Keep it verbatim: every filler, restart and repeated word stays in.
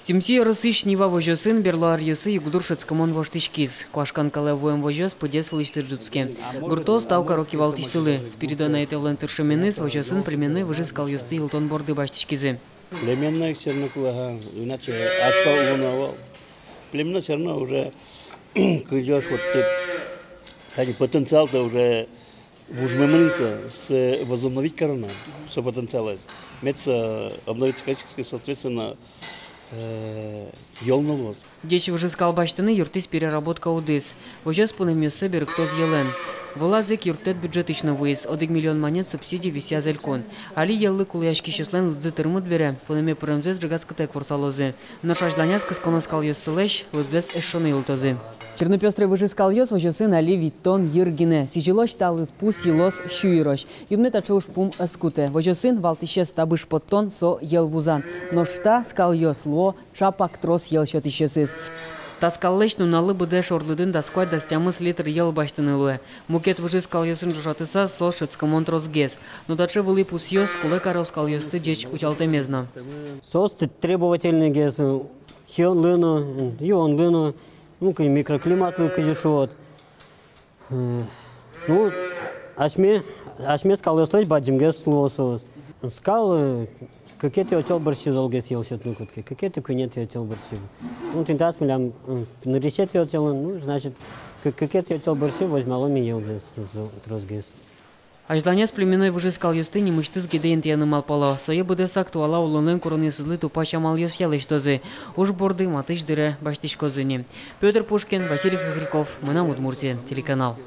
Сюмси ёросысь «Нива» возёсын берло аръёсы югдур шӧдскымон воштӥськиз. Куашкан калэ вуэм возёс пыдес вылысьтыз ӝутске. Гуртоос тау каро кивалтӥсьсылы. Спиридонай ӧтёлэн тыршеменыз возёсын племенной выжы скалъёсты йылтон борды басьтӥськизы. Племенной всё равно кулэ, ага, иначе ачпа улон ӧвӧл. Племенной всё равно уже кызёс вот тӥ-, тани потенциал-то уже вужмемын ини со, возобновить кароно со потенциалэз. Мед со обновиться кариське, соответственно, э, йӧл но луоз. Ӟеч выжы скал басьтыны юрттӥз переработка удыс. Возёс пунэмъёссэ берыктоз йӧлэн. Вылаз ик юрттэт бюджетысь но вуиз, одӥг миллион манет субсидия висъяз элькун. Али йӧллы кулэяськисьёслэн лыдзы тырмыт бере, пунэме пыремзэс ӝегатскытэк ворсалозы. Нош азьланяз кысконо скалъёссылэсь лыдзэс эшшо но йылтозы. Чернопёстрый выжы скалъёс возёсын али витьтон йыр гинэ. Сӥзьылозь та лыдпус йылоз сю йырозь. Юнме таӵе ужпум ӧз кутэ. Возёсын валтӥсез табыш поттон — со йӧл вузан. Нош та скалъёс луо ӵапак трос йӧл сётӥсьёсыз. Та скаллэсь нуналлы быдэ шорлыдын дас куать-дас тямыс литр йӧл басьтыны луэ. Мукет выжы скалъёсын ӵошатыса, со шӧдскымон тросгес. Но таӵе вылӥ пусъёс кулэ каро скалъёсты ӟеч утялтэмез но. Соос т-, требовательныйгес, э, сиёнлы но, э, юонлы но, ну, кы-, микроклиматлы, кызьы шуод. Э, ну, асьме, асьме скалъёслэсь бадӟымгес луо соос. Скал, э, кыкетӥ отёл бӧрсьы золгес йӧл сётыны кутске, кыкетӥ, куинетӥ отёл бӧрсьы. Ну, тӥни таос милям, э, нырысетӥ отёлын, ну, значит, кы-, кыкетӥ отёл бӧрсьы возьмалом ми йӧлзэс зол-, тросгес. Азьланяз племенной выжы скалъёсты нимысьтыз гидэ интыяны малпало. Сое быдэсак туала улонлэн куронъёсызлы тупась амалъёсъя лэсьтозы. Уж борды матысь дыре басьтӥськозы ни. Пётр Пушкин, Василий Хохряков, «Мынам Удмуртие» телеканал.